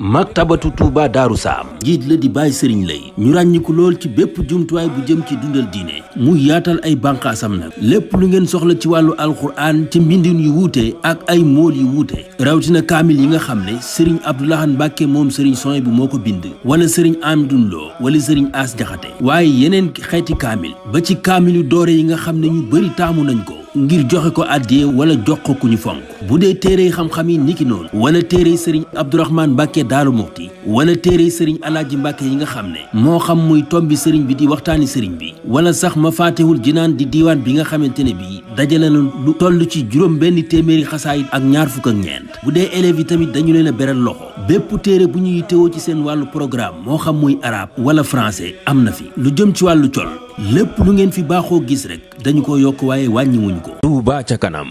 maktabatu Touba Daaru Saam njiit la di Baye Serigne Lay ñu ràññiku lool ci bépp jumtuwaay bu jëm ci dundal diine mu yaatal ay bànqaasam nag lépp lu ngeen soxla ci wàllu alxuraan ci mbindin yu wuute ak ay mool yu wuute rawatina kaamil yi nga xam ne Serigne Abdou Lahad Mbacke moom Serigne Souhaïbou moo ko bind wala Serigne Amdoune Lo wala Serigne As Jaxate waaye yeneen xeeti kaamil ba ci kaamil yu doore yi nga xam ne ñu bëri taamu nañ ko ngir joxe ko àddiyee wala jox ko ku ñu fonk bu dee téere xam-xam yi niki noonu wala téere Serigne Abdourahmane Mbacke Daaru Muxti wala téere Serigne Alaaji Mbacke yi nga xam ne moo xam muy tombi Serigne bi di waxtaani Serigne bi wala sax Mafatihul Jinaan di diiwaan bi nga xamante ne bii dajale na lu toll ci juróom benn téeméeri xasaayit ak ñaar fukk ak ñeent bu dee élèves yi tamit dañu leen a beral loxo bépp téere bu ñuy teewoo ci seen wàllu programme moo xam muy arabe wala français am na fi lu jëm ci wàllu col lépp lu ngeen fi baaxoo gis rek dañu ko yokk waaye wàññiwuñu ko. Touba ca kanam.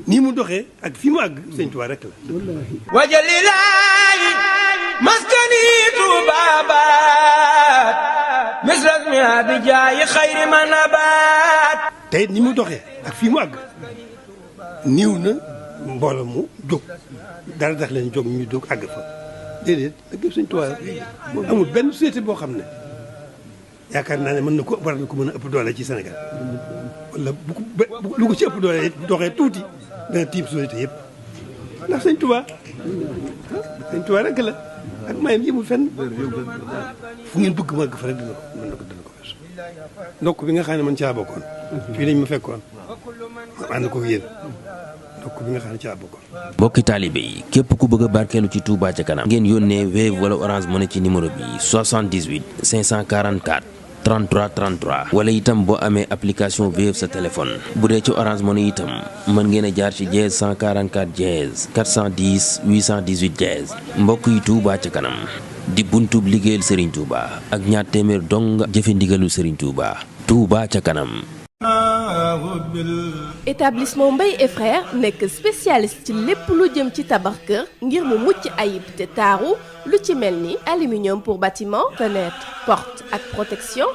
nii mu doxee ak fi mu àgg Sëñ Tuubaa rek la. wajalilaayi maskani tuubaabaat misras mi abijaayi xayri manabaat. tey ni mu doxee ak fi mu àgg niiw na mbooloo mu jóg dara tax leen jóg ñu jóg àgg fa déedéet nag Sëñ Tuubaa amul benn société boo xam ne yaakaar naa ne mën na ko war na ko mën a ëpp doole ci Sénégal wala lu ko ci ëpp doole doxee tuuti dana tiim société yëpp ndax Sëñ Tuubaa rek la ak mayam yëmul fenn fu ngeen bëgg ma àgg fa rek dina ko weesu ndokk bi nga xam ne man caa bokkoon fii lañ ma fekkoon ma ànd ko yéen ndokk bi nga xam ne caa bokkoon. mbokki taalibe yi képp ku bëgg a barkeelu ci Touba ca kanam ngeen yónnee Wave wala Orange Money ci numéro bi 78 544 33 33 wala itam boo amee application Wave sa téléphone bu dee ci Orange Money itam mën ngeen a jaar ci dièse 144 dièse 410 818 dièse mbokk yi Touba ca kanam di buntub liggéeyal Serigne Touba ak ñaar téeméer dong jëfe ndigalu Serigne Touba Touba ca kanam. établissement Mbaye et frères nekk spécialiste ci lépp lu jëm ci tabax kër ngir mu mucc ayib te taaru lu ci mel ni aluminium pour bâtiment fenêtre porte ak protection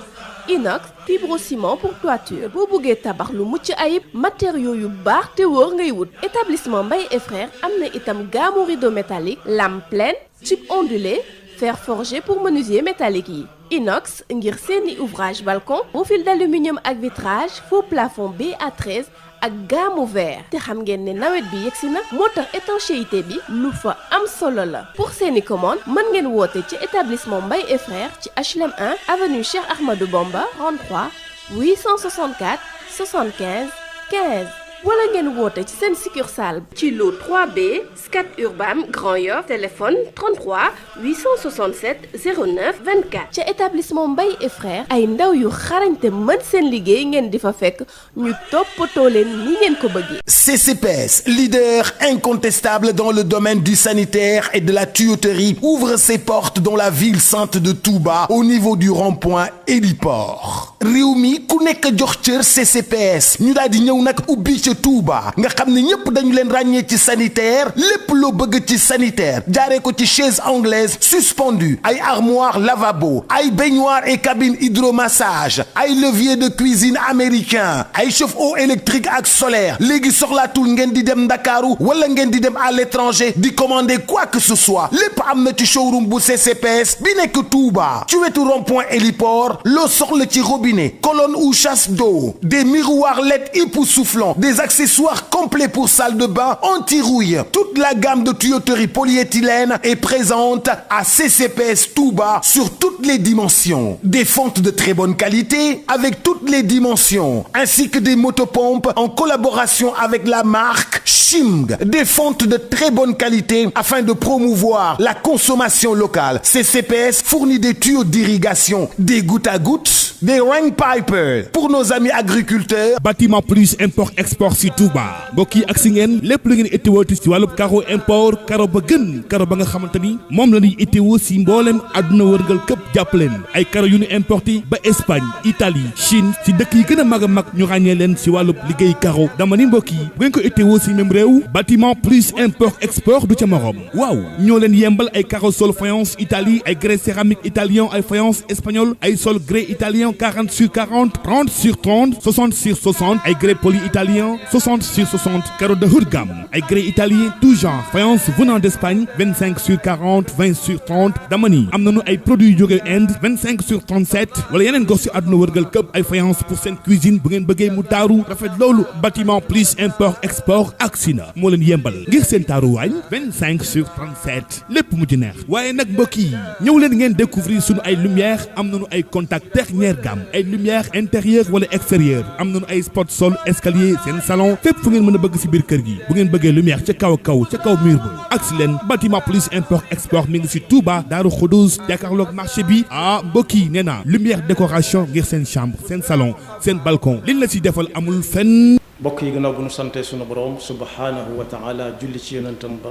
inox fibrociment pour toiture boo bëggee tabax lu mucc ayib matériaux yu baax te wóor ngay wut. établissement Mbaye et frères am na itam gamme rideau métallique lame pleine tube ondulé fer forgé pour menuisier métallique yi. inox ngir seeni ouvrage balcon profil d'aluminium ak vitrage faux plafond BA13 ak gamme verre te xam ngeen ne nawet bi yegsi na moo tax étanchéité bi lu fa am solo la pour seeni commande mën ngeen woote ci établissement Mbaye et frères ci HLM 1 avenue Cheikh Ahmadou Bamba 33 864 75 15 wala ngeen woote ci seen succursale ci lo 3B Scat Urbam Grand Yoff téléphone 33 867 09 24 ca établissement Mbaye et frères ay ndaw yu xarañte mën seen liggéey ngeen di fa fekk ñu toppatoo leen ni ngeen ko bëggee. CCPS, leader incontestable dans le domaine du sanitaire et de la tuyauterie, ouvre ses portes dans la ville sainte de Touba au niveau du rond-point Héliport. réew mi ku nekk jox cër CCPS ñu daal di ñëw nag ubbi ca Touba nga xam ne ñëpp dañu leen ràññee ci sanitaire lépp loo bëgg ci sanitaire jaaree ko ci chaise anglaise suspendue ay armoire lavabo ay baignoire et cabine hydromassage ay levier de cuisine américain ay chauffe-eau électrique ak solaire léegi soxlaatul ngeen di dem Ndakaaru wala ngeen di dem à l'étranger di commander quoi que ce soit lépp am na ci showroom bu CCPS bi nekk Touba ci wetu rond-point héliport loo soxla ci robinet colonne ou chasse d'eau des miroirs LED époustouflants des accessoires complets pour salle de bain anti-rouille. Toute la gamme de tuyauterie polyéthylène est présente à CCPS Touba sur toutes les dimensions. Des fontes de très bonne qualité avec toutes les dimensions, ainsi que des motopompes en collaboration avec la marque Shimg. Des fontes de très bonne qualité afin de promouvoir la consommation locale. CCPS fournit des tuyaux d'irrigation, des gouttes à gouttes, des rain pipers pour nos amis agriculteurs. Bâtiment plus import-export si Touba mbokk yi ak si ngeen lépp lu ngeen itteewooti si wàllub caro import caro ba gën caro ba nga xamante ni moom la ñuy itteewoo si mboolem àdduna wërngal këpp jàppaleen ay caro yu ñu importé ba Espagne Italie Chine si dëkk yi gën a mag ñu ràññee leen si wàllub liggéey caro dama ni mbokk yi bu ngeen ko itteewoo si même réew réew bâtiment plus import export du ca morom waaw ñoo leen yembal ay carreau sol faïence Italie ay grès céramique italien ay faïence espagnol ay sol grès italien 40 sur 40 30 sur 30 60 sur 60 ay grès poli italien 60 sur 60 carreau de haut de gamme ay grès italien tout genre faïence venant d'Espagne 25 sur 40 20 sur 30 dama ni am nañu ay produits yu jóge Inde 25 sur 37 wala yeneen gox ci àdduna wërgal këpp ay faïence pour seen cuisine bu ngeen bëggee mu taaru rafet loolu bâtiment plus import export aksina moo leen yembal ngir seen taaru waañ 25 sur 37 lépp mu ci neex waaye nag mbokk yi ñëw leen ngeen découvrir sunu ay lumière am nañu ay contact dernière gamme ay lumière intérieure wala extérieur am nañu ay spot sol escalier seen salon fépp fu ngeen mën a bëgg ci biir kër gi bu ngeen bëggee lumière ca kaw ca kaw mur ba aksi leen bâtiment plus import export mi ngi ci Touba Daaru Xudoos jàkkaarloog marché bi mbokk yi nee naa lumière décoration ngir seen chambre seen salon seen balcon liñ la ci defal amul fenn. mbokk yi gannaaw bu nu sante sunu borom subhanahu wa taala julli ci yonentam ba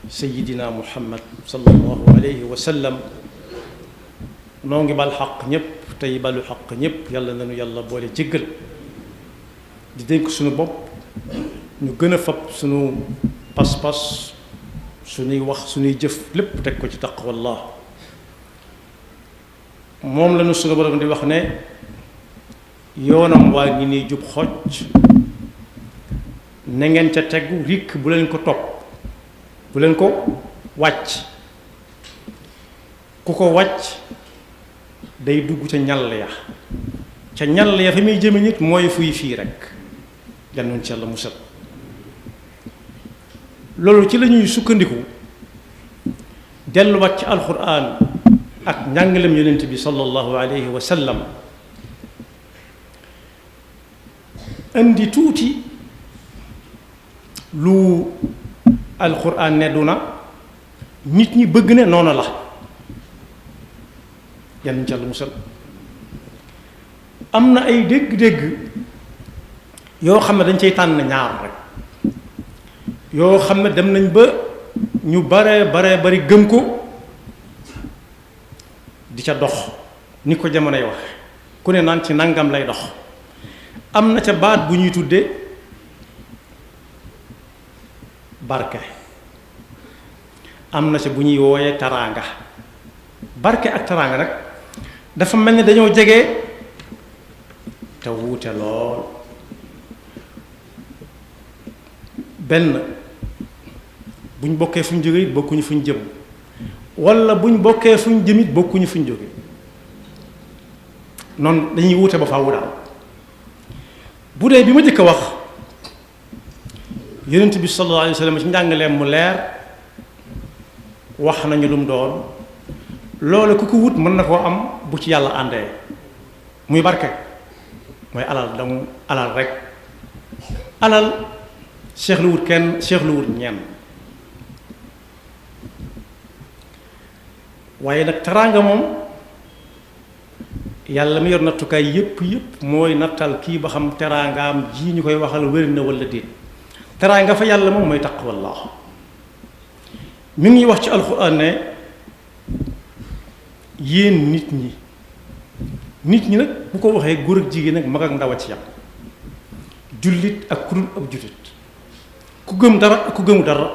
sayidina muhammad sallallahu alayhi wa sallam noo ngi bal xaq ñëpp tey balu xaq ñëpp yàlla nañu yàlla boole jéggal di dénk sunu bopp ñu gën a fab sunu pas-pas suñuy wax suñuy jëf lépp teg ko ci taqwallah moom lañu sunu borom di wax ne yoonam waa ngi nii jub xocc na ngeen ca tegu rikk bu leen ko topp bu leen ko wàcc ku ko wàcc day dugg ca ñall ya fa muy jëme nit mooy fuy fii rek yannoon ci yàlla musal loolu ci la ñuy sukkandiku delluwaat ci alxuraan ak njàngalem yonent bi sallallahu alayhi wa sallam indi tuuti lu alxuraan ne du na nit ñi bëgg ne noonu la yannoon ci yàlla musal am na ay dégg-dégg yoo xam ne dañ cay tànn ñaar rek yoo xam ne dem nañ ba ñu bare bari gëm ko di ca dox ni ko jamonoy wax ku ne naan ci nangam lay dox am na ca baat bu ñuy tudde barke am na ca bu ñuy wooyee taraanga barke ak taraanga nag dafa mel ni dañoo jege te wuute lool benn buñ bokkee fuñ jóge it bokkuñu fuñ jëm wala buñ bokkee fuñ jëm it bokkuñu fuñ jóge noonu dañuy wuute ba faawu daal bu dee bi ma jëkk a wax yonent bi sallallahu alayhi wa sallam ci njàngaleem mu leer wax nañu lu mu doon loolu ku ko wut mën na koo am bu ci yàlla àndee muy barke mooy alal dong alal rek alal cheikh lu wut kenn cheikh lu wut ñenn waaye nag teraanga moom yàlla mi yor nattukaay yépp mooy nattal kii ba xam teraangaam ji ñu koy waxal wér na wala déet teraanga fa yàlla moom mooy taqwallah mi ngi wax ci alxuraan ne yéen nit ñi nag bu ko waxee góor ak jigéen ak mag ak ndaw a ci yam jullit ak ku dul ab jullit ku gëm dara ak ku gëmu dara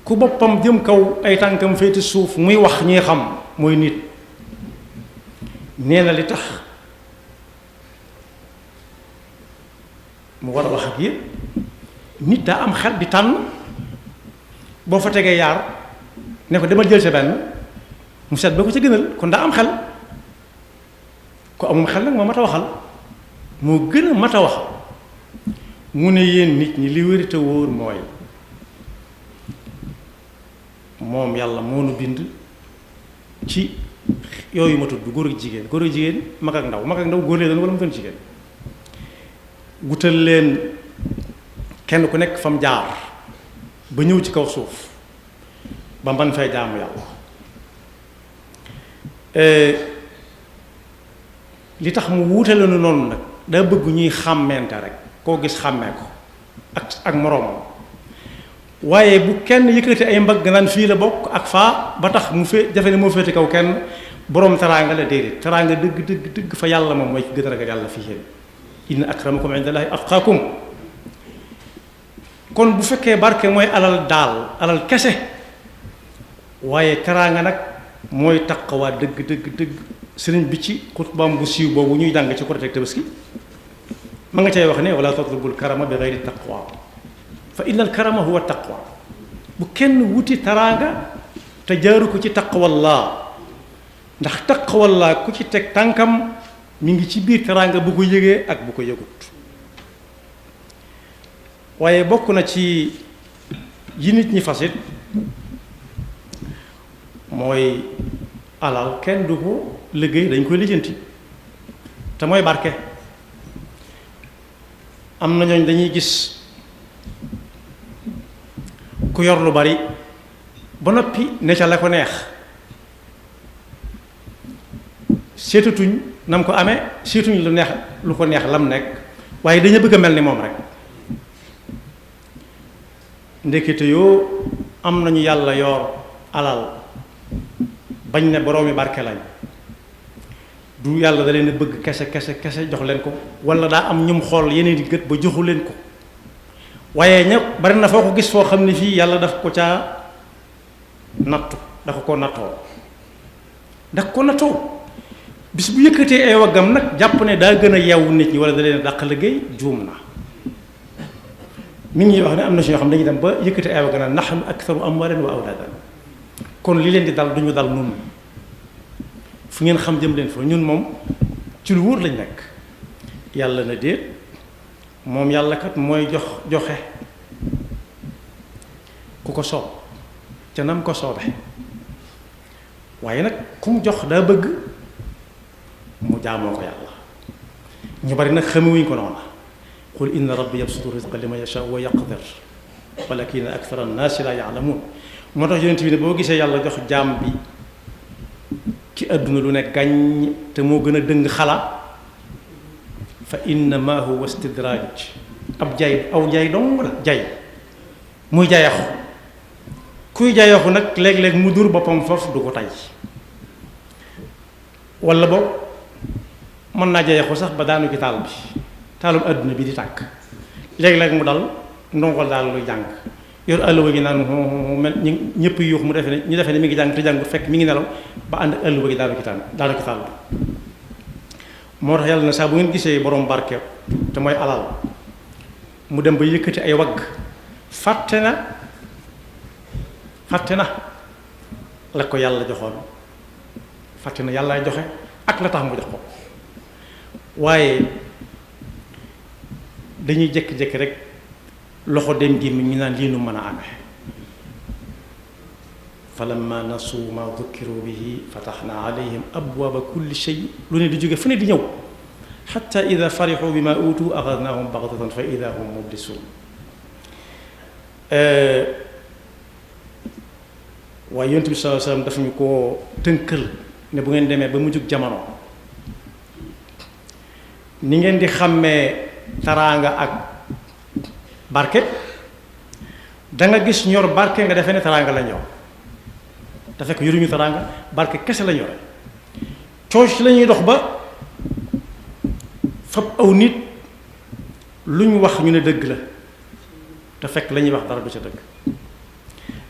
ku boppam jëm kaw ay tànkam féete suuf muy wax ñi xam mooy nit nee na li tax mu war a wax ak yéen nit daa am xel di tànn boo fa tegee yaar ne ko demal jël sa benn mu seet ba ko ca gënal kon daa am xel ku amum xel nag moo mat a waxal moo gën a mat a waxal mu ne yéen nit ñi li wér te wóor mooy moom yàlla moo nu bind ci yooyu ma tudd góor ak jigéen mag ak ndaw góor lee doon wala mu doon jigéen wutal leen kenn ku nekk fam jaar ba ñëw ci kaw suuf ba man fay jaamu yàlla li tax mu wuute la noonu nag daa bëgg ñuy xàmmeente rek koo gis xàmmee ko ak moroomam waaye bu kenn yëkkati ay mbagg naan fii la bokk ak faa ba tax mu fee jafe ne moo féete kaw kenn boroom teraanga la déedéet teraanga dëgg fa yàlla moom mooy ki gën a ragal yàlla fii yéen inna akramakum indallahi atqaakum kon bu fekkee barke mooy alal daal alal kese waaye teraanga nag mooy taqwa dëgg dëgg dëgg sëriñ bi ci xutbaam bu siiw boobu ñuy jàng ci Korite ak Tabaski ma nga cay wax ne wala tatlubul karama bi gayri taqwa fa inna al karama huwa taqwa bu kenn wuti teraanga te jaaru ko ci taqwallah ndax taqwallah ku ci teg tànkam mi ngi ci biir teraanga bu ko yëgee ak bu ko yëgut waaye bokk na ci yi nit ñi fasit mooy alal kenn du ko liggéey dañ koy lijjanti te mooy barke am na ñooñ dañuy gis ku yor lu bari ba noppi ne ca la ko neex seetatuñ nam ko amee seetuñ lu neex lu ko neex lam nekk waaye dañu bëgg a mel ni moom rek ndekete yoo am nañu yàlla yor alal bañ ne boroomi barke lañ du yàlla da leen a bëgg kese jox leen ko wala daa am ñum xool yeneen di gët ba joxu leen ko waaye ñëpp bari na foo ko gis foo xam ne fii yàlla daf ko caa nattu dafa ko nattoo bis bu yëkkatee ay waggam nag jàpp ne daa gën a yeewu nit ñi wala da leen a dàq liggéey juum na mi ngi wax ne am na si ñoo xam ne dañuy dem ba yëkkatee ay waggam nahnu aktharu amwalan wa awlaadan kon li leen di dal duñu dal nun fu ngeen xam jëm leen fa ñun moom ci lu wóor lañ nekk yàlla na déet moom yàlla kat mooy joxe ku ko soob ca nam ko soobe waaye nag ku mu jox daa bëgg mu jaamoo ko yàlla ñu bari nag xamewuñ ko noona qul inna rabbi yabsutu rizqa liman yashaa wa yaqdir walakinna akthara annaasi laa ya'lamuun moo tax yonent bi ne boo gisee yàlla jox jaam bi ci àdduna lu ne gàññ te moo gën a dëng xala fa innama huwa istidraaj ab jay aw jay dong la jay muy jayaxu kuy jayaxu nag léeg-léeg mu dur boppam foofu du ko tay wala boog mën naa jayaxu sax ba daanu ci taal bi taalum àdduna bi di tàkk léeg-léeg mu dal ndongol daal luy jàng yor àlluwa gi naan mel ñëpp yuux mu defe ne ñu defe ne mi ngi jàng te jàngut fekk mi ngi nelaw ba ànd ak àlluwa gi daanu ci taal bi moo tax yàlla na saa bu ngeen gisee borom barke te mooy alal mu dem ba yëkkati ay wagg fàtte na la ko yàlla joxoon fàtte na yàllaay joxe ak la tax mu jox ko waaye dañuy jékki-jékki rek loxo dem gi mi ñu naan lii nu mën a amee falamma nasuu ma dukkiru bihi fataxna alayhim abwaaba kulli shay lu ne di jóge fu ne di ñëw xatta ida farixu bi ma uutu axadnaahum baxtatan fa ida hum mublisuun waaye yonent bi sallallahu alayhi wasallam daf ñu koo tënkal ne bu ngeen demee ba mu jug jamono ni ngeen di xàmmee taraanga ak barke da nga gis ñor barke nga defee ne taraanga la ñor te fekk yoruñu taraanga barke kese la ñore cooc la ñuy dox ba fab aw nit lu ñu wax ñu ne dëgg la te fekk la ñuy wax dara du ca dëgg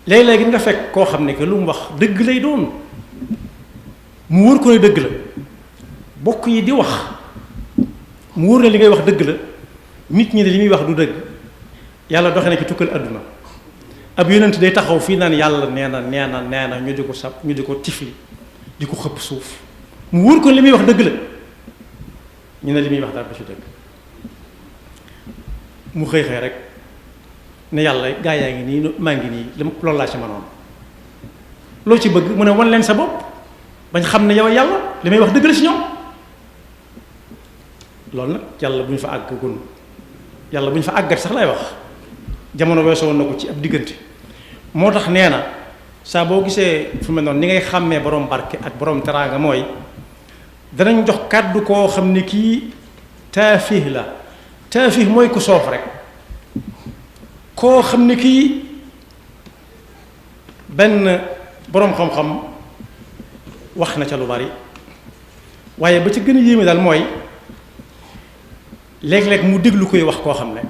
léeg-léegi nga fekk koo xam ne que lu mu wax dëgg lay doon mu wóor ko ne dëgg la bokk yi di wax mu wóor ne li ngay wax dëgg la nit ñi ne li muy wax du dëgg yàlla doxe na ci tukkal àdduna ab yonent day taxaw fii naan yàlla nee na ñu di ko sab ñu di ko tifli di ko xëpp suuf mu wóor ko li muy wax dëgg la ñu ne li muy wax dara du ci dëgg mu xëy rek ne yàlla gaa yaa ngi nii maa ngi nii loolu laa ci mënoon loo ci bëgg mu ne wan leen sa bopp bañ xam ne yow yàlla li may wax dëgg la ci ñoom loolu nag yàlla bu ñu fa àggagun yàlla bu ñu fa àggat sax lay wax jamono weesoo woon na ko ci ab diggante moo tax nee na saa boo gisee fu mel noonu ni ngay xàmmee borom barke ak borom teraanga mooy danañ jox kàddu koo xam ne kii taafih la taafih mooy ku soof rek koo xam ne kii benn boroom xam-xam wax na ca lu bari waaye ba ci gën a yéeme daal mooy léeg-léeg mu déglu koy wax koo xam ne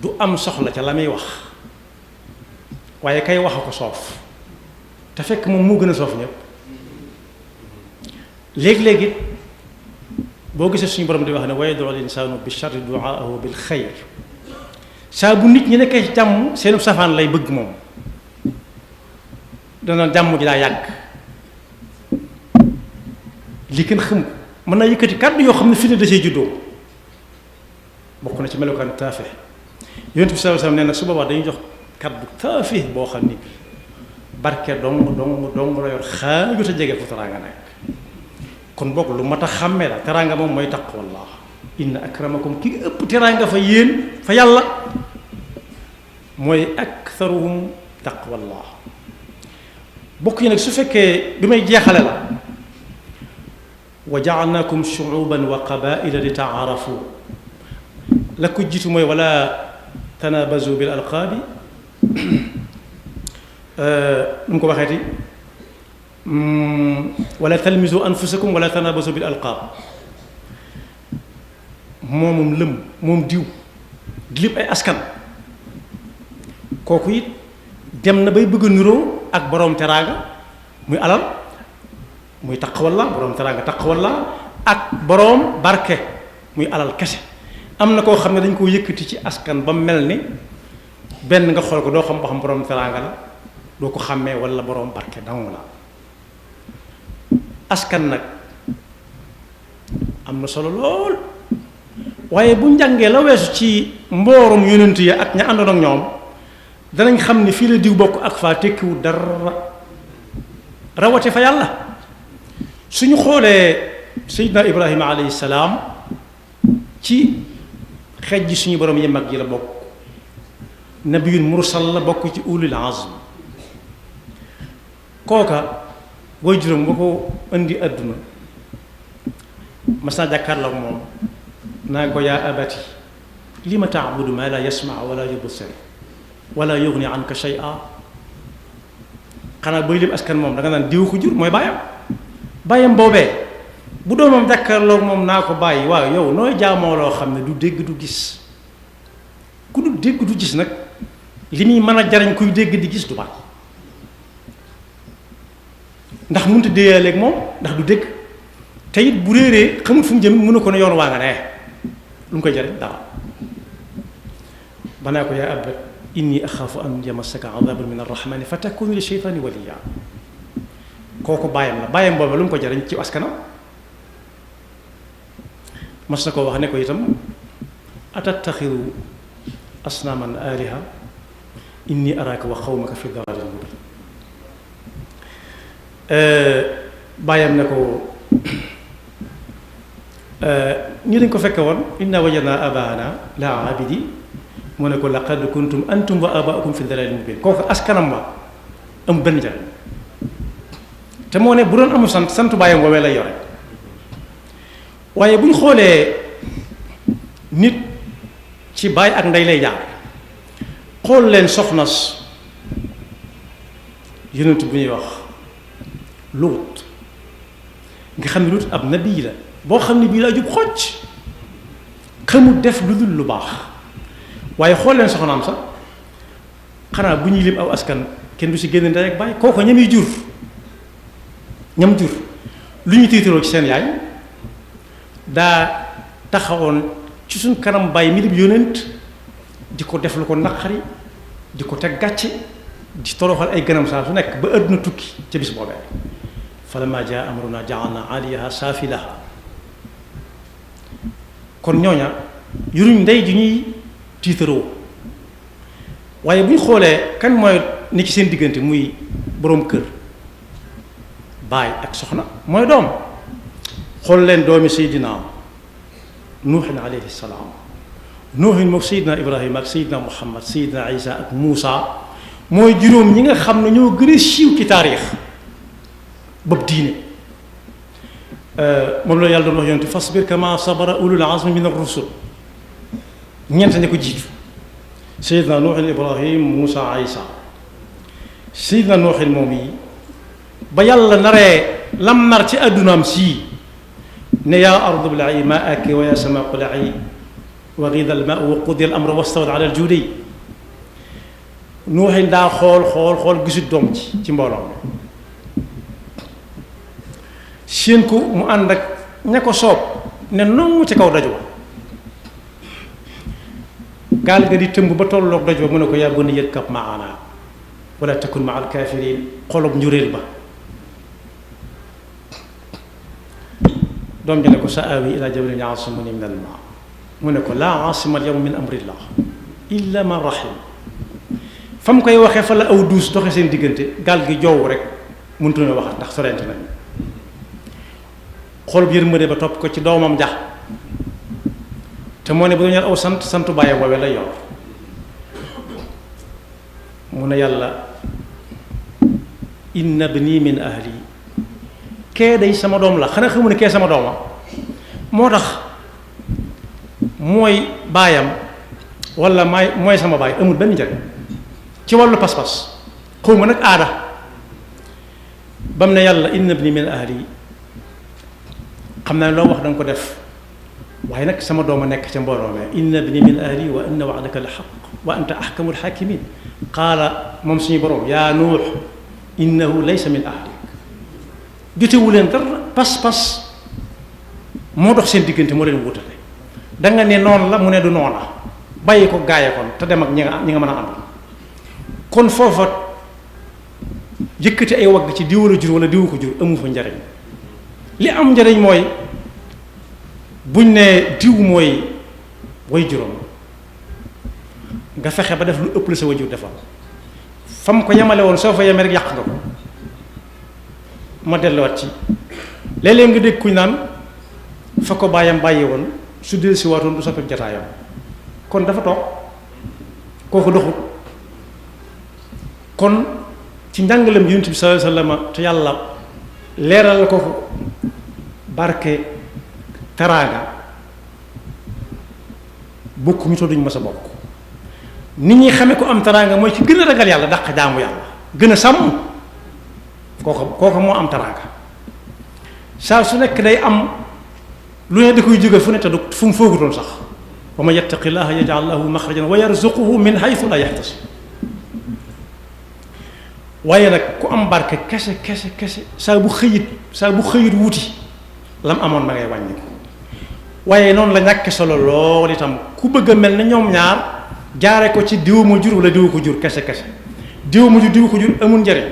du am soxla ca la muy wax waaye kay wax a ko soof te fekk moom moo gën a soof ñëpp léegi-léegi boo gisee suñu borom di wax ne wa yad'u l-insaanu bi sharri du'aahu bil xayr saa bu nit ñi nekkee ci jàmm seenu safaan lay bëgg moom dana jàmm ji daa yàgg li kenn xam ko mën naa yëkkati kàddu yoo xam ne fi ne da cee juddoo bokk na ci melokaan taafe yonent bi sallallahu alayhi wasallam nee na su boobaa dañuy jox kàddu taafe boo xam ni barke dong la yor xaaju te jege fu teraanga nekk kon bokk lu mat a xàmmee la teraanga moom mooy taqwallah inna akramakum ki ëpp teraanga fa yéen fa yàlla mooy aktharuhum taqwallah bokk yi nag su fekkee bi may jeexale la wa ja'alnakum shu'uban wa qaba'ila li ta'arafu la ko jiitu mooy wala tanabazu bil alqaabi nu mu ko waxeeti wala talmizu anfusakum wala tanabazu bil alqaab moomum lëm moom diw di lépp ay askan kooku it dem na bay bëgg a niroo ak boroom teraanga muy alal muy taqwallah boroom teraanga taqwallah ak boroom barke muy alal kese am na koo xam ne dañ koo yëkkati ci askan ba mel ni benn nga xool ko doo xam ba xam boroom teraanga la doo ko xàmmee walla boroom barke dong la askan nag am na solo lool waaye bu njàngee la weesu ci mboorum yonent yi ak ña àndoon ak ñoom danañ xam ni fii la diw bokk ak faa tekkiwu dara rawati fa yàlla suñu xoolee Seydina Ibrahima alayhi salaam ci xeej ji suñu borom yi mag yi la bokk nabiyun mursal la bokk ci ulul azm kooka booy juróom ba ko indi àdduna mas naa jàkkaarloo ak moom naa ko yaa abati lima taabudu ma la yasmaa wala yubsir wala yughni anka shay'a xanaa booy lim askan moom da nga naan diw ko jur mooy bàyyam boobee bu doomam jàkkaarloo moom naa ko bàyyi waaw yow nooy jaamoo loo xam ne du dégg du gis ku du dégg du gis nag li muy mën a jariñ kuy dégg di gis du baax ndax mënut a déyaaleeg moom ndax du dégg te it bu réeree xamul fu mu jëm mën na ko ne yoon waa nga ne lu mu koy jariñ dara banaa ko yaa abat inni axaafu an yamassaka adabun min arrahmani fa takunu li sheytaani waliya kooku bàyyam la bàyyam booba lu mu ko jariñ ci askanam mas na koo wax ne ko itam atattaxiru asnaaman aliha inni araaka wa xawmaka fi dalalin mubin bàyyam ne ko ñi dañ ko fekke woon inna wajadna abaana la abidi mu ne ko laqad kuntum antum wa abaakum fi dalalin mubin kooku askanam ba am benn jariñ te moo ne bu doon amul sant bàyyam woowee lay yore waaye bu ñu xoolee nit ci baay ak ndey lay jaar xool leen soxnas yonent bu ñuy wax Luut nga xam ne Luut ab nabi la boo xam ne bii laa jub xocc xamul def lu dul lu baax waaye xool leen soxnaam sax xanaa bu ñuy lim aw askan kenn du si génn ndey ak baay kooko ñami jur ñam jur lu ñu tiitaroo ci seen yaay daa taxawoon ci suñ kanam bàyyi mi di yónent di ko def lu ko naqari di ko teg gàcce di toroxal ay ganam saa su nekk ba àdduna tukki ca bis boobee falammaa jaa amrunaa ja'alnaa 'aaliyahaa saafilahaa kon ñooña yuruñ ndey ji ñuy tiitaroo waaye bu ñu xoolee kan mooy ni ci seen diggante muy boroom kër baay ak soxna mooy doom xool leen doomi Seydina Nuuhin alayhi salaam Nuuhin moom Seydina Ibrahima ak Seydina Muhammad Seydina Isa ak Muusa mooy juróom ñi nga xam ne ñoo gën a siiw ci taarix bopp diine moom la yàlla doon wax yonent fasbir kama sabara ulul azmi min ar-rusul ñeent ña ko jiitu Seydina Nuuhin Ibrahim Muusa Isa Seydina Nuuhin moom yi ba yàlla naree lam nar ci àddunaam sii ne yaa ardu bla'i maa'aki wa yaa samaa qla'i wa ghida al maa'u wa qudiya al amru wastawat ala al juudi nuuxin daa xool gisut doom ci mbooloo seen ko mu ànd ak ña ko soob ne nongu ci kaw doj wa gaal ga di tëmb ba tolloog doj ba mu ne ko yaa bunayya irkab ma'anaa wala takun ma'a al-kaafiriin xolob njuréel ba doom ji ne ko sa'aawi ilaa jabalin ya'simunii mina al-maa' mu ne ko laa aasima al-yawma min amrillah illa man rahim fa mu koy waxee fa la aw duus doxe seen diggante gaal gi joow rek mënutu na waxat ndax sorente nañ xolub yërmande ba topp ko ci doomam jax te moo ne bu doon yor aw santu bàyyi woowee lay yor mu ne yàlla inna ibni min ahli kee day sama doom la xanaa xamu ne kee sama dooma moo tax mooy baayam wala mooy sama baay amul benn njariñ ci wàllu pas-pas xaw ma nag aada bam ne yàlla inna ibni min ahli xam naa loo wax da nga ko def waaye nag sama dooma nekk ca mbooloo me inna ibni min ahli wa inna wa'daka la xaq wa anta ahkamul hakimin qaala moom suñu borom yaa nuux innahu laysa min ahlik jotewu leen dara pas-pas moo dox seen diggante moo leen wutale da nga ne noonu la mu ne du noona bàyyi ko gaaye kon te dem ak ñi nga mën a àndal kon foofa yëkkati ay wagg ci diw la jur wala diwu ko jur amu fa njariñ li am njariñ mooy buñ ne diw mooy way juróom nga fexe ba def lu ëpp la sa wajur defal fam ko yemale woon soo fa yemee rek yàq nga ko ma delluwaat ci léeg-léeg nga dégg kuñ naan fa ko bàyyam bàyyi woon su del si waatoon du soppeeku jataayam kon dafa toog kooku doxut kon ci njàngalem Yonent bi sallallahu alayhi wasallam te yàlla leeral ko ko barke teraanga bokk ñu to duñ mës a bokk nit ñi xamee ko am teraanga mooy ci gën a ragal yàlla dàq jaamu yàlla gën a sàmm kooku moo am teraanga saa su nekk day am lu ne da koy jóge fu ne te du fu mu foogutoon sax wa man yattaqillaha yaj'al lahu maxrajan wa yarzuquhu min haythu la yahtasib waaye nag ku am barke kese saa bu xëyit wuti lam amoon ma ngay wàññi ko waaye noonu la ñàkk solo lool itam ku bëgg a mel ne ñoom ñaar jaare ko ci diw ma jur wala diw ko jur kese diw ma jur diw ko jur amul njariñ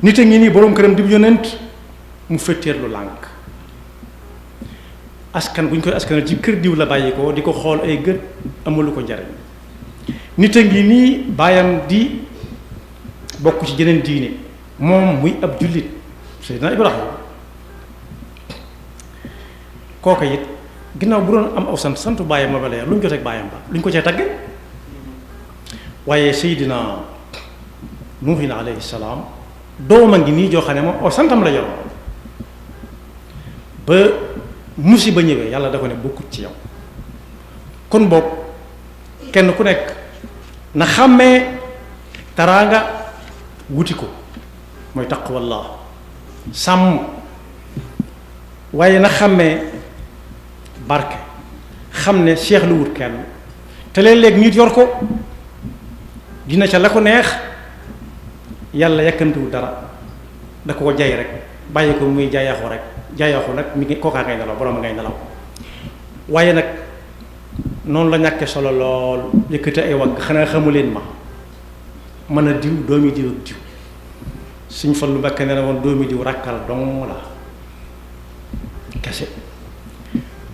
nit a ngi nii boroom këram di yonent mu fetteer lu lànk askan bu ñu koy askanal ci kër diw la bàyyi ko di ko xool ay gët amulu ko njariñ nit a ngi nii baayam di bokk ci jeneen diine moom muy ab jullit Seydina Ibrahima kooka it ginnaaw bu doon am aw santu baayam la ba leer lu ñu jotee ak baayam ba lu ñu ko cee tagge waaye Seydina Nuuhin alayhi salaam dooma ngi nii joo xam ne moom aw santam la yor ba musiba ñëwee yàlla da ko ne bokkut ci yow kon boog kenn ku nekk na xàmmee taraanga wuti ko mooy taqwallah sàmm waaye na xàmmee barke xam ne seex lu wut kenn te léeg-léeg nit yor ko dina ca la ko neex yàlla yàkkantiwul dara da ko jay rek bàyyi ko muy jaayaxu rek jaayaxu nag mi ngi kookaa ngay nelaw borom ngay nelaw waaye nag noonu la ñàkke solo lool yëkkati ay wagg xanaa xamu leen ma mën a diw doomi diw ak diw suñ fa lu Mbakke ne woon doomi diw rakkal dong la kese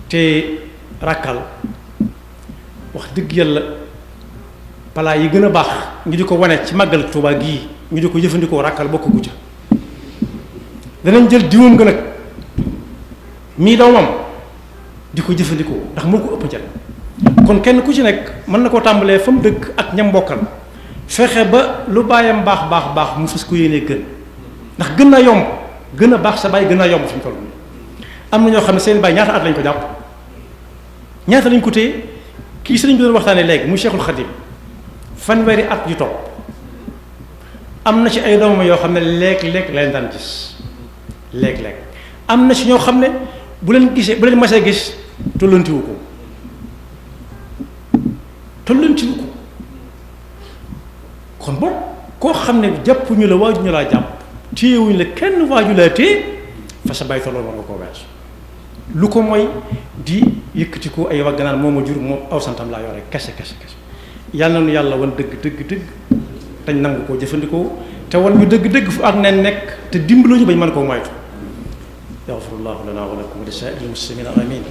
te rakkal wax dëgg yàlla palaa yi gën a baax ñu di ko wane ci màggal Tuubaa gii ñu di ko jëfandikoo rakkal bokk gu ca danañ jël diwam nga nag mii doomam di ko jëfandikoo ndax moo ko ëpp njariñ kon kenn ku ci nekk mën na koo tàmbalee fa mu dëkk ak ñam bokkal fexe ba lu baayam baax mu fas ko yéenee gën ndax gën a yomb gën a baax sa baay gën a yomb fi mu toll nii am na ñoo xam ne seen baay ñaata at lañ ko jàpp ñaata lañ ko téye kii sëriñ bi doon waxtaanee léegi muy Cheikhul Khadim fanweeri at yu topp am na ci ay doomam yoo xam ne léeg-léeg lañ daan gis léeg-léeg am na ci ñoo xam ne bu leen masee gis tollantiwu ko tollanti ko kon boog koo xam ne jàppuñu la waaju ñu laa jàpp téyewuñu la kenn waaju laa téye fa sa bay tolloon war nga koo weesu lu ko mooy di yëkkati ko ay wagganaan moo ma jur moom aw santam laa yore kese yàlla na nu yàlla wan dëgg dañ nangu koo jëfandikoo te wan ñu dëgg fu ak nen nekk te dimbaloo ñu bañ mën koo moytu yaxfirullahu lana wa lakum wa li saa'iril muslimina amin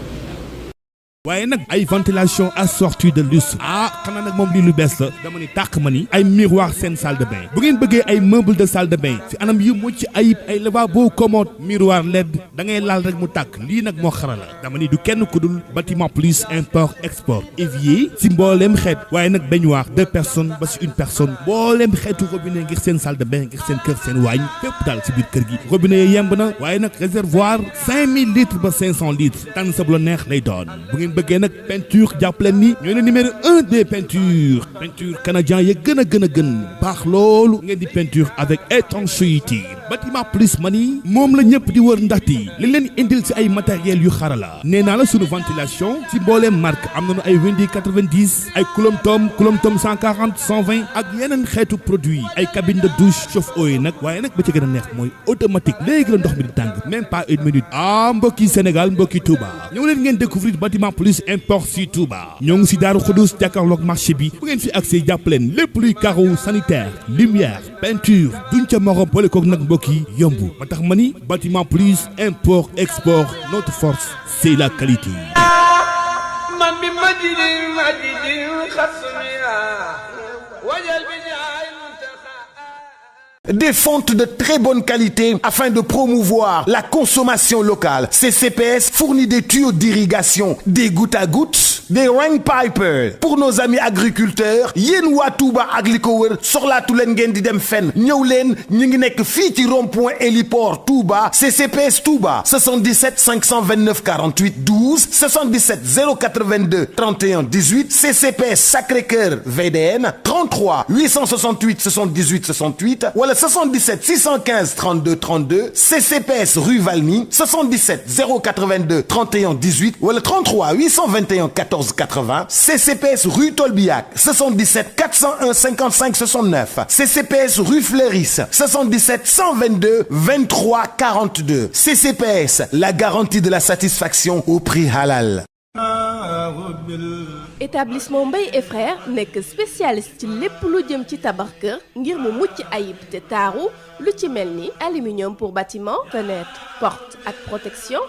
waaye nag ay ventilation assortie de lustre xanaa nag moom lii lu bees la dama ni tàq ma ni ay miroir seen salle de bain bu ngeen bëggee ay meuble de salle de bain ci anam yu mucc ayib ay lavabo commode miroir LED da ngay laal rek mu tàkk lii nag moo xarala dama ni du kenn ku dul bâtiment plus import export évier ci mbooleem xeet waaye nag baignoire 2 personnes ba ci 1 personne mbooleem xeetu robinet ngir seen salle de bain ngir seen kër seen waañ fépp daal ci biir kër gi robinet yi yemb na waaye nag réservoir 5000 litres ba 500 litres tànn sa bu la neex lay doon bëggee nag peinture jàppaleen ni ñooy ne numéro 1 des peintures peinture canadien ya gën a baax loolu ngeen di peinture avec étanchéité bâtiment plus mani moom la ñëpp di wër ndaxte li leen indil ci ay matériels yu xarala nee naa la sunu ventilation ci mbooleem marque am nañu ay Windi 90 ay Coulomb Tom 140 120 ak yeneen xeetu produit ay cabine de douche chauffe-eau yi nag waaye nag ba ci gën a neex mooy automatique léegi la ndox mi di tàng même pas 1 minute mbokki Sénégal mbokki Touba ñëw leen ngeen découvrir bâtiment plus import si Touba ñoo ngi si Daaru Xudus jàkkaarloog marché bi bu ngeen fi accès jàppaleen lépp luy carreau sanitaire lumière peinture duñ ca morom boole koog nag mbokk yi yomb ba tax ma ni bâtiment plus import export notre force c'est la qualité. man bi madidi xasmiya wajal bi Des fontes de très bonne qualité afin de promouvoir la consommation locale. CCPS fournit des tuyaux d'irrigation, des gouttes à gouttes, des rain pipers. Pour nos amis agriculteurs, yéen waa Touba ak li ko wër soxlaatu leen ngeen di dem fenn ñëw leen ñu ngi nekk fii ci rond-point héliport Touba CCPS Touba 77 529 48 12 77 082 31 18 CCPS Sacré-Cœur VDN 33 868 78 68 wala 77 615 32 32 CCPS rue Valmy 77 082 31 18 wala 33 821 14 80 CCPS rue Tolbiac 77 401 55 69 CCPS rue Fleuris 77 122 23 42 CCPS, la garantie de la satisfaction au prix halal. Établissement Mbaye et frères nekk spécialiste ci lépp lu jëm ci tabax kër ngir mu mucc ayib te taaru lu ci mel ni aluminium pour bâtiment fenêtre porte ak protection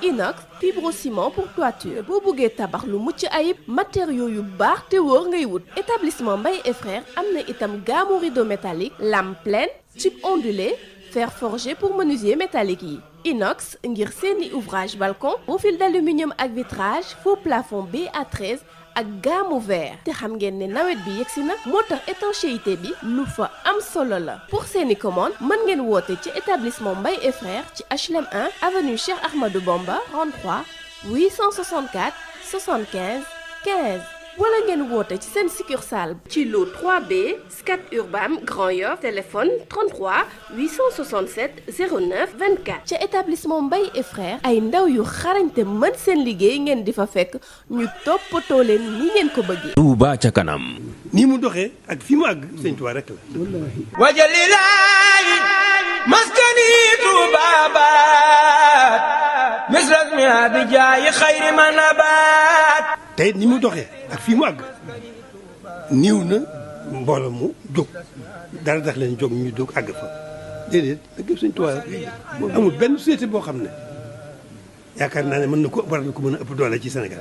inox fibrociment pour toiture boo bëggee tabax lu mucc ayib matériaux yu baax te wóor ngay wut. Établissement Mbaye et frères am na itam gamme rideau métallique lame pleine tube ondulé fer forgé pour menuisier métallique yi. Inox ngir seeni ouvrage balcon profil d'aluminium ak vitrage faux plafond BA13 ak gamme verre te xam ngeen ne nawet bi yegsi na moo tax étanchéité bi lu fa am solo la. Pour seeni commande mën ngeen woote ci établissement Mbaye et frères ci HLM 1 avenue Cheikh Ahmadou Bamba 33 864 75 15 wala ngeen woote ci seen succursale ci lot 3B Scat Urbam Grand Yoff téléphone 33 867 09 24 ca établissement Mbaye et frères ay ndaw yu xarañte mën seen liggéey ngeen di fa fekk ñu toppatoo leen ni ngeen ko bëggee. Touba ca kanam. nii mu doxee ak fii mu àgg Sëñ Tuubaa rek la. wajalilaayi maskani tuubaabaat misrasmi abijaayi xayri manabaat. tey ni mu doxee ak fii mu àgg niiw na mbooloo mu jóg dara tax leen jóg ñu jóg àgg fa déedéet da gëm Sëñ Tuubaa moom amul benn société boo xam ne yaakaar naa ne mën na ko war na ko mën a ëpp doole ci Sénégal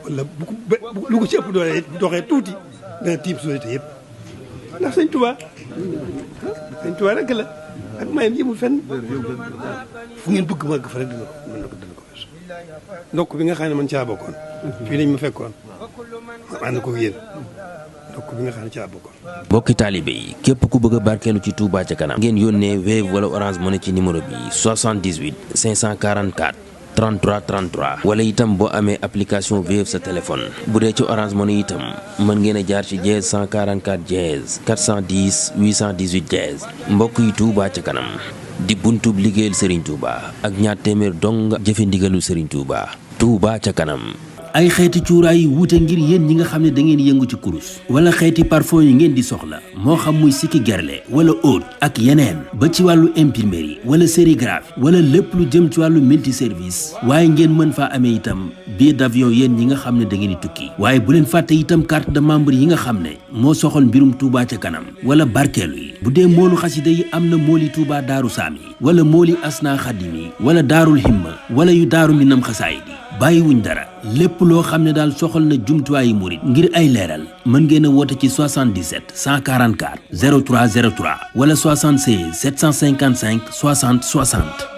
wala lu ko ci ëpp doole doxee tuuti dana tiim société yëpp ndax Sëñ Tuubaa rek la ak mayam yëmul fenn fu ngeen bëgg mu àgg fa rek dina ko weesu ndokk bi nga xam ne man caa bokkoon fii lañ ma fekkoon ma ànd ko yéen ndokk bi nga xam ne caa bokkoon. mbokki taalibe yi képp ku bëgg a barkeelu ci Touba ca kanam ngeen yónnee Wave wala Orange Money ci numéro bi 78 544 33 33 wala itam boo amee application Wave sa téléphone bu dee ci Orange Money itam mën ngeen a jaar ci dièse 144 dièse 410 818 dièse mbokk yi Touba ca kanam di buntub liggéeyal Serigne Touba ak ñaar téeméer dong jëfe ndigalu Serigne Touba. Touba ca kanam. ay xeeti cuuraay yu wuute ngir yéen ñi nga xam ne da ngeen yëngu ci kurus wala xeeti parfum yi ngeen di soxla moo xam muy sikki gerle wala oud ak yeneen ba ci wàllu imprimerie wala sérigraphie wala lépp lu jëm ci wàllu multi service waaye ngeen mën faa amee itam billet d'avion yéen ñi nga xam ne da ngeen di tukki waaye bu leen fàtte itam carte de membre yi nga xam ne moo soxal mbirum Touba ca kanam wala barkeelu yi bu dee moolu xasida yi am na mooli Touba daaru saam yi wala mooli asna xadim yi wala daarul himma wala yu daaru minam xasaayid yi bàyyiwuñ dara lépp loo xam ne daal soxal na jumtuwaayu murit ngir ay leeral mën ngeen a woote ci 77 144 03 03 wala 76 755 60 60